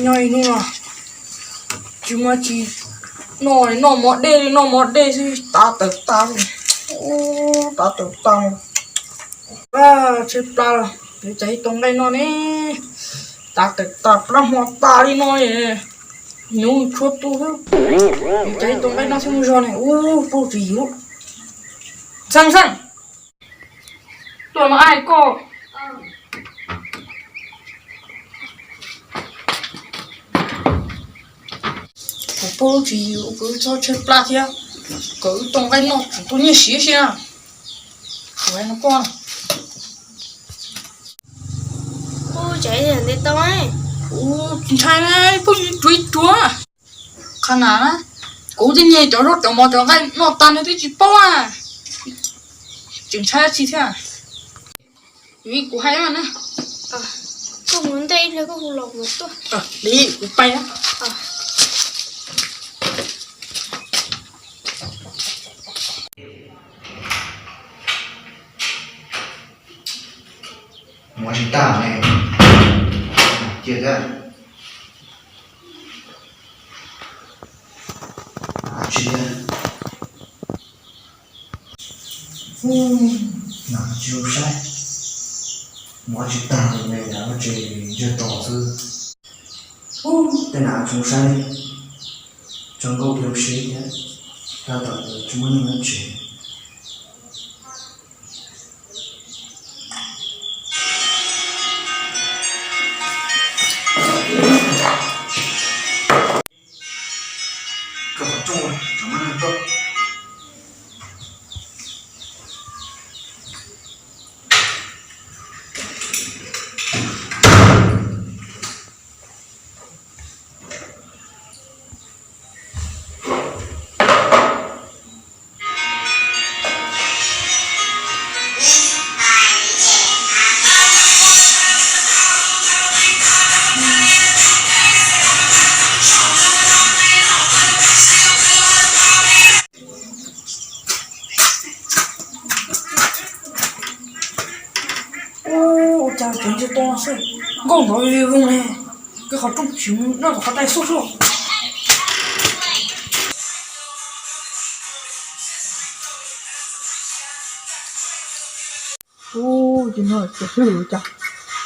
Nyob ib hnub no tsis muaj tsis noj, noj mov dej li, noj mov dej xwb tav tawm tag li. Ub, tav tawm tag. Tshaib plab los yuav txais ib tau nqaij noj ne. Tav tawm tag plab hmo tas li no, nyuv tshuav tu xwb. Yuav txais ib tau nqaij noj thiab mus zog ne. Ub, pub tsis yuav. Xeeb, Xeeb, tuaj no ai koj. Kuv pub tsis yuav, kuv txhob tshaib plab thiab. Kom wb tau nqaij noj tseem tuaj nyiaj siv thiab. Kuv hais no koj. Pub tsev nte tau. Ub, tsis ntshai na, pub tsuav ib ruam. Qhov na, kuv twb nyiag cov zaub cov mov cov nqaij noj tag nws twb tsis paub a. Tseem ntshai dab tsi thiab? Kuv hais na. Koj mus ntej ib pliag koj hu los kuv tuaj. Li kuv pais na. Mus tsis tag ne, cia thiab. Tsis, nas tsis zoo saib, mus tsis tag ne, yam tsis ntseg tos xwb. Tej nas tsis zoo saib, tso nkauj dhia ua si thiab, tab tom tsis muaj neeg nyob tsev. Ua cas tseem tsis tau xwb, nkauj nrov li voog ne, koj qhov rooj tsis mus nyob rau qhov tais xub xwb. Ub, ces no tsuas xwb cas,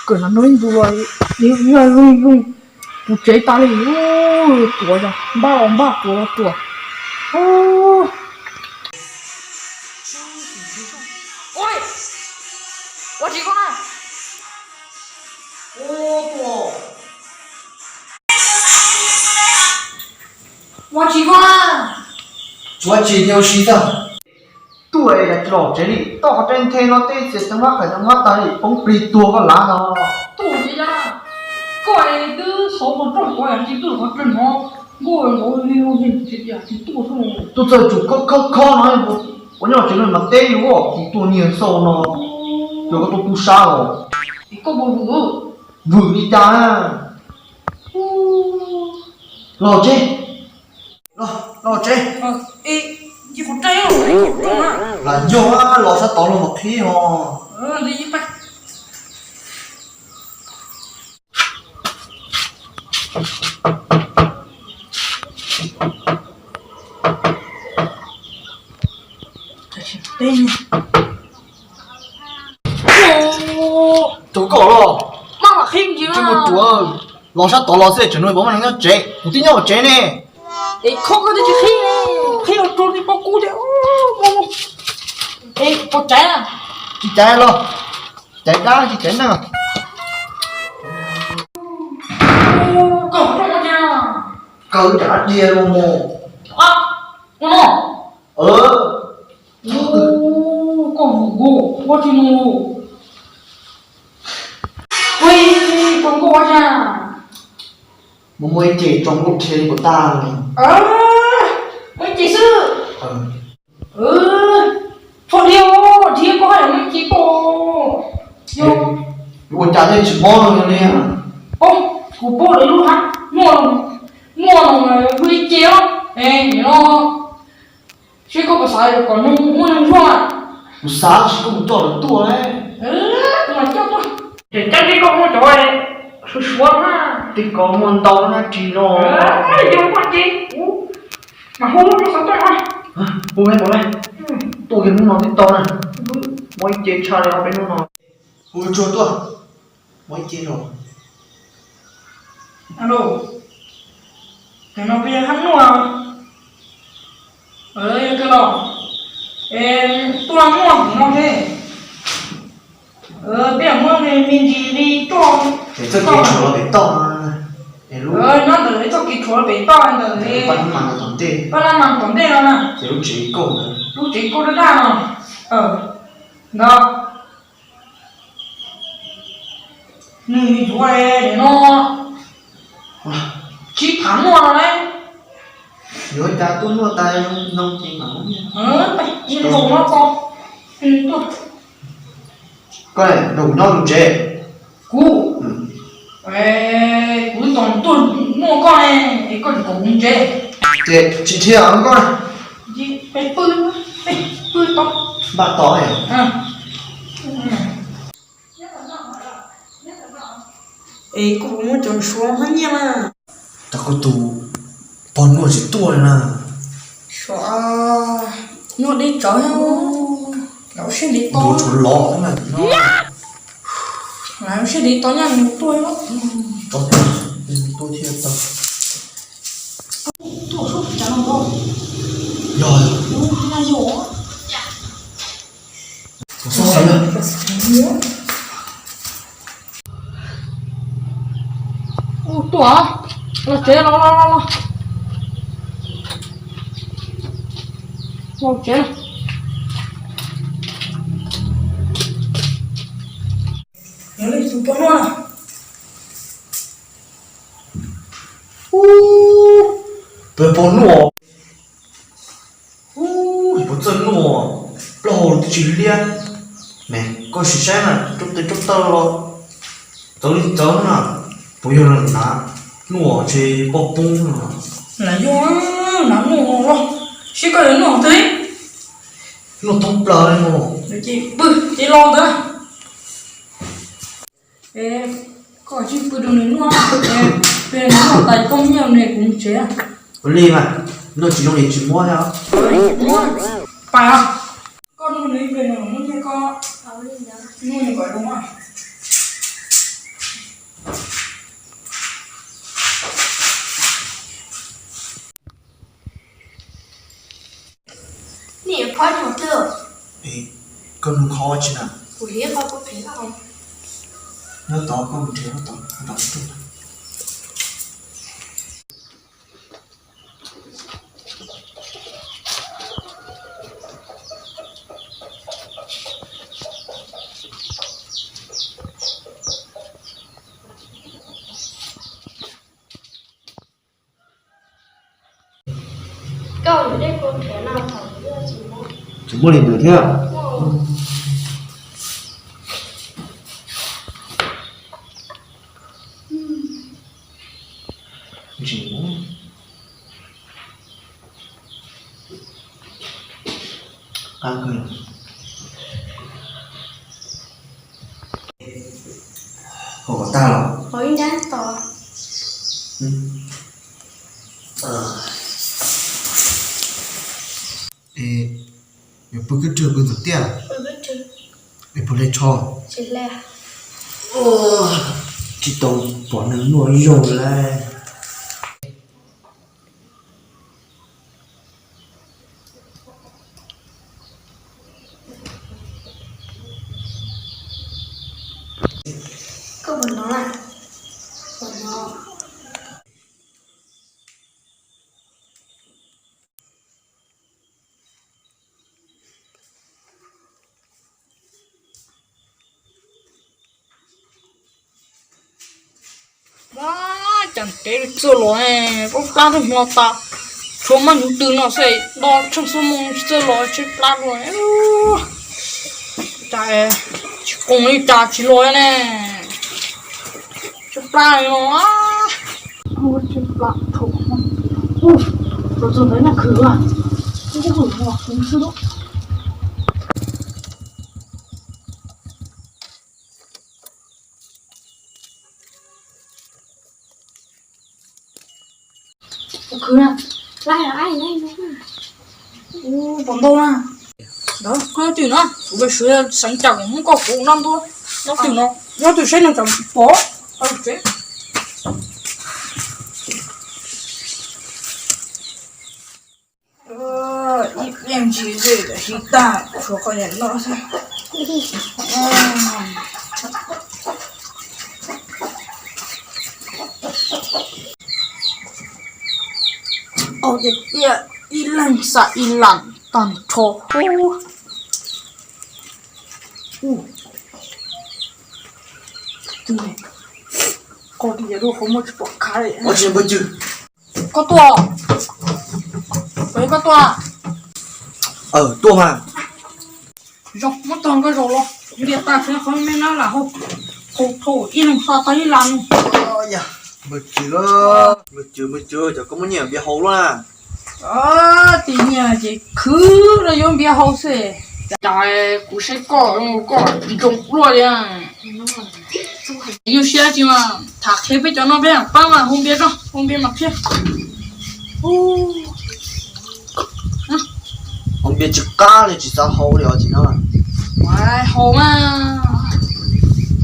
kawm no ib ntus los yog voog voog, tus tsev tas li, tuav yog npaj los npaj, tuav los tuav. Ua tsis koj na. Ua tsis koj na. Tsuav tsis thiaj ua si tag. Tuaj es yam tsis los tsev li, toj qhov rai nthe no tej txias tau mab qhais tau mab tag li, poob plig tuag koj lav no. Tuaj ces yog koj es twb xov mus rooj kuv yam tsis tuaj qhov rai no, nkauj nkaus li tsis tias tsis tuaj xwb. Tuaj txawj tsum khob khob khob no, ua nyob tsev no mas teb yus tsis tuaj niag xauj no, yog koj tuaj tub sab los. Es koj puas vwm? Vwm li cas? Los tsev. Los tsev. Lam yog los sab tod los mas qhib ho. Rau koj los. Tsis mus ruam, los sab tod los xwb, tseem nug puas muaj neeg nyob tsev, kuv twb nyob hauv tsev ne. Es kho koj twb tsis qhib, qhib los rau li pab kub thiab. Es puas caiv? Tsis caiv los, caiv dab tsis caiv neeg. Koj rooj ua cas? Kaw cov diav los mus. Ua no. Koj mus, ua tsis mus. Ui, koj nkauj ua cas? Mus muaj ib ce tso nkauj dhia li puas tag li. Muaj ib ce xwb. Tshuav dhia, dhia koj haj yam muaj ib ce koj. Ua cas thiaj tsis mob li? Kuv pub lawv lub hab muaj, muaj ib ce os. No, seb koj puas xav kom muaj neeg zuaj. Kuv xav, tab sis koj mus coj lawv tuaj. Kuv mam coj tuaj. Ces cab seb koj muaj cov suav suav na. Tej ko muaj ntau dab tsi no. Hu ib mus na, tuaj kiag hnub no twb tau na. Muaj ib ce tshaj li ob peb hnub no. Hu tsuag tuaj, muaj ib ce no. Alo, tus no puas yog Hab Nuaj? Yog kawg los, es tuaj muaj tus no thiab. Peb muab me ntsis li coj. Es txoj kev tshuav los pem toj no, nyob ntawm txoj kev tshuav los pem toj ntawm paj lab mas tom ntej, paj lab mas tom ntej no na. Ces lub tsev kauj ntawd, lub tsev kauj daj daj no. Ntawd nws yuav no tsib phav nuaj no lauj. Yuav cas tuaj nuaj tas zoo no ces mam muab nyiaj. Ib zaug no koj tuaj. Koj nrog kuv nyob tus tsev. Kuv, kuv twb tos tuaj muaj koj ne, es koj tseem kom kuv mus tsev. Ces tsis dhia koj. Peb pw, peb pw tau, npaj tau. Es koj puas muab cov suav hab nyiaj na? Cas koj tus pog nuaj tsis tuaj li na? Suav nuaj deb tsawv, lawv siab ntev to, tshuav lov no. Lawv siab ntev to nyaj mus tuaj. Tuaj thiaj tau. Tuaj suab cas no nkaus. Yog, yog. Ua tuaj, los tsev, los los los los. Los tsev. Tus pog nuaj. Ub, pog nuaj. Ub, puas txawj nuaj, plaub hau twb tsis liab. Ne, koj sim saib na, rau tes rau taw los txawv li txawv na, puas yog los hnav nuaj ntshe poj poob no. Hnav nuaj, hnav nuaj los seb koj yuav nuaj twg. Nuaj thoob plaws li no. Pw ces los ntawd. Koj tsis pw rau nws nuaj, pw nws nuaj tas koj muab nyiaj rau nws kuv mus tsev. Ua li mas, nuaj tsis zoo li tsis muab os. Pais os. Koj nug nws ib pliag nws muab nyiaj koj, nug nws kom zoo mas. Nej yuav phob rau twg? Koj nug qhov tsi na? Kuv liab qhov kuv phem lawm. Nyob tod koj mus nrhiav nyob tod, nyob tod. Koj mus dej kua qhiav no thaum twg tsis muaj li ntawd thiab. Tsis muaj. Qab kawg. Hauv kom tag los? Hauv ib nrab tos. Es yuav pw kab rwg pw ntxuav tiaj? Es puas hle tsho? Tsis tau pom neeg nuaj ib zaug li lauj. Koj puas hnov na? Puas hnov? Ab, cas kev tsis txawj los, pab plab tag hmo tas, tshuav maj nyuv tw no xwb, do tsheej xuab moos tsis txawj los, tshaib plab dua. Cas tsis qoos li cas tsis los ne, tshaib plab li no. Tshaib plab, los txog ntawd noj khwv, kuv xwb. Khwv na, laij los ai laij no. Ub, pom ntau na. Ntawd koj nyob twg no? Kuv pem suav xeev cas kuv muab koj kuv noj ntua. Nyob twg no? Nyob twg saib neeg tsam pom. Ib pliag ntsis xwb sib tag, tshuav qhov niam no xwb. Au tiag tiag, ib leeg xav ib lam tag nrho. Koj tias lub qhov muag tsis pom khav li. Koj tuaj, koj tuaj. Tuaj mas. Zoo, muab tog koj zaum los, ntiaj tag xwb qhov me nab lam hau, hau dhau ib leeg xa tag ib lam. Npawg Cwm, npawg Cwm, npawg Cwm, cov koj muab nyiaj npiav haus luaj na. Tij nyiaj ces khwv rau yuav npiav haus xwb. Cas kuv saib koj, koj zoo luaj li. Nyuaj siab tsis mas tham qhia peb cov no peb pab mas hu npiav tso, hu npiav mas qhia. Hu npiav tsis qab li, tsis xav haus li os tsis no. Haus mas,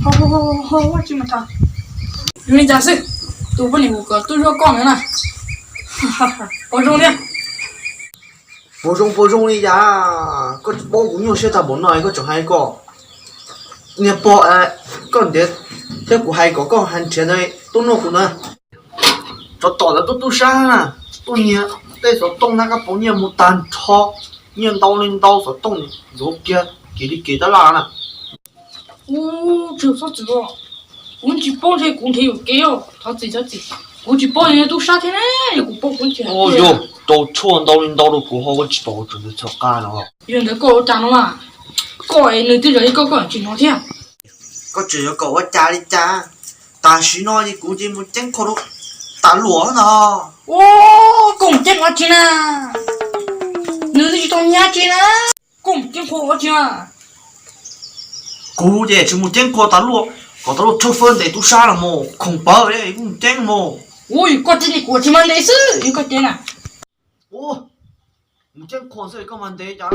haus, haus, haus, tsis mas tham. Yus li cas xwb, tus poj niam kuv kom tuaj zuaj koj ntawd na. Puas zoo thiab? Puas zoo puas zoo li cas? Koj tsis paub kuv nyuaj siab tag npaum no koj tseem hais ko. Niag pog, koj ntiav thiab kuv hais kom koj hais nrhiav ntawd tuaj noj kuv na. Tsov tom lawv tuaj tub sab na, tuaj nyiag tej xov tooj na, koj pauv nyiaj mus tag nrho, nyiaj ntau li ntau xov tooj ntxuav kiag kev li kev tab laj na. Ub, tsis txhob txwm, kuv tsis paub ntshe kuv nrhiav yuam kev os, thov txim thov txim, kuv tsis paub yog tub sab thiab ne, yog kuv paub kuv tsis hais. Yog rau tshuaj ntau li ntau rau kuv hau koj tsis pom kuv tseem ntawd txhua qab no. Yog ntawd koj ua cas no mas, koj es nws twb zam li koj koj tsis hnov thiab. Koj tseem yuav kom ua cas li cas? Tam sim no ces kuv ces mus ceeb qhua rau tas luam no. Ua, koj mus ceeb qhua tsi na? Nws twb tsis tau nyab tsi na. Koj mus ceeb qhua ua tsi na? Kuv ces tsis mus ceeb qhua tas luam, kom tas luam tshawb fawb ntes tub sab los mus khoom pawg kuj mus ceeb mus. Ua, yog koj tib li kuv tsis mas ntes xwb, yog koj ceeb na. Ua, mus ceeb qhua xwb koj mas ntes cas?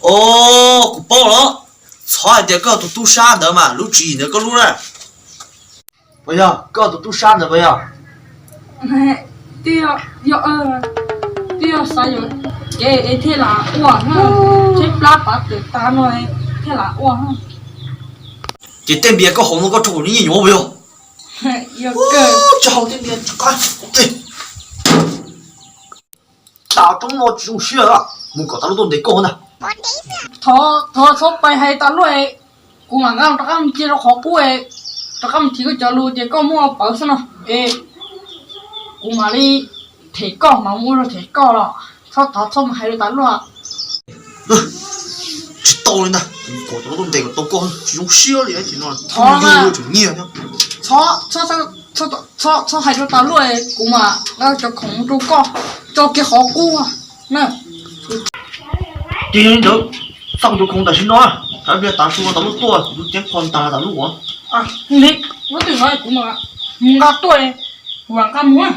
Os, kuv paub lawm. Txhob hais tias koj tus tub sab ntawd mas lub tswv yim ntawd koj lub na. Puas yog koj tus tub sab ntawd puas yog? Twb yog, twb yog xav yuam kev es thiaj lam ua, tshaib plab pav twm tas no thiaj lam ua. Ces tej npias koj haus no koj rau kuv nyiaj nyuam puas yog? Tsis haus tej npias tsis qab. Tas roob no tsis zoo siab, mus kom tas luaj tuaj ntes koj ntag. Thov, thov txhob pais hais tas luaj, kuv mam nqa rov qab mus cia rau qhov qub, rov qab mus thim koj cov lus tias koj muaj pawv xwb no es kuv mam li them koj mas mus ua rau them koj los txhob thov txhob mus hais rau tas luaj. Tsis tau li ntag, kom tas luaj tuaj ntes kom tau koj, tsis zoo siab li no. Thov, tseem nyiag thiab. Txhob, txhob hais rau tas luaj, kuv mam nqa cov khoom rau koj tso kiag qhov qub na. Ces yog li ntawd, xauj tus khoom tam sim no, tsam pliag tav su tas luaj tuaj kuv ceeb qhua tas tas luaj. Li, muab twm no kuv mam mus nqa tuaj, kuv mam nqa mus.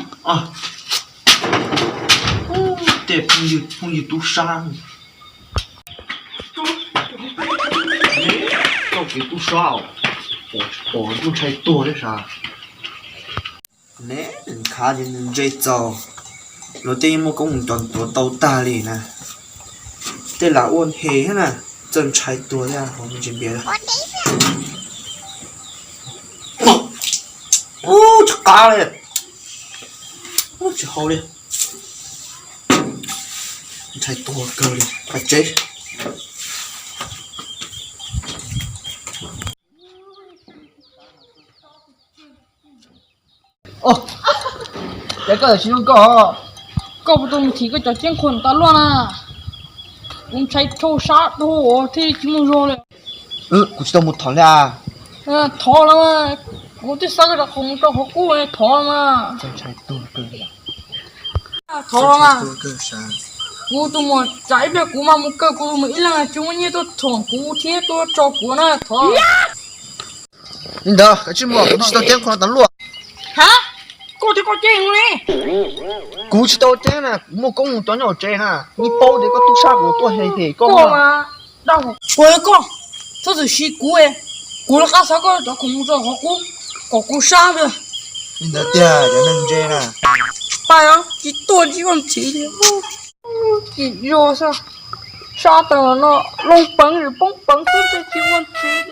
Tej phooj ywg tub sab, txoj kev tub sab, pom tsis pom kuj ntshai tuag thiab sas. Ne, khav ces nws ntse txaus, luag tej yeej muaj koob mus cov tuav tau tag li na. Tej lam ua nhe thiab na, txawj ntshai tuag thiab hauv me ntsis npias. Ub, tsis qab li, ub, tsis haus li. Ntshai tuag kawg li, qab tsev. Ces koj tsis zoo koj, koj puas tau mus thim koj cov ceeb qhuas tas luaj na? Kuv ntshai rau sab dhau thiaj tsis muaj zog li. Kuv tsis tau mus thov li as. Thov los mas, kuv twb xa koj cov khoom rau qhov qub, thov los mas. Thov los mas. Kuv tus muam tsam ib pliag kuv mas mus kaw kuv mus ib leeg tsis muaj nyiaj tuaj thoom kuv thiab tuaj tso kuv na, thov. Li ntawd koj tsis mus, kuv tsis tau ceeb qhuas tas luaj. Hab, Koj thiab koj ceeb li. Kuv tsis tau ceeb na, kuv muaj koob mus cov nyob hauv tsev na, yeej paub tias koj tub sab kuv tuaj hem hem koj. Kuv, koj txhob txwm siv kuv, kuv rov qab xa koj cov khoom mus tso qhov qub kom kuv sab ntag. Li ntawd tiag cov neeg ntse na. Pais os, tsis tuaj ntsib koj ntxiv li. Tsis zoo xwb, sab tas no, loo peev poob peev xwb, tsis ua ntxiv.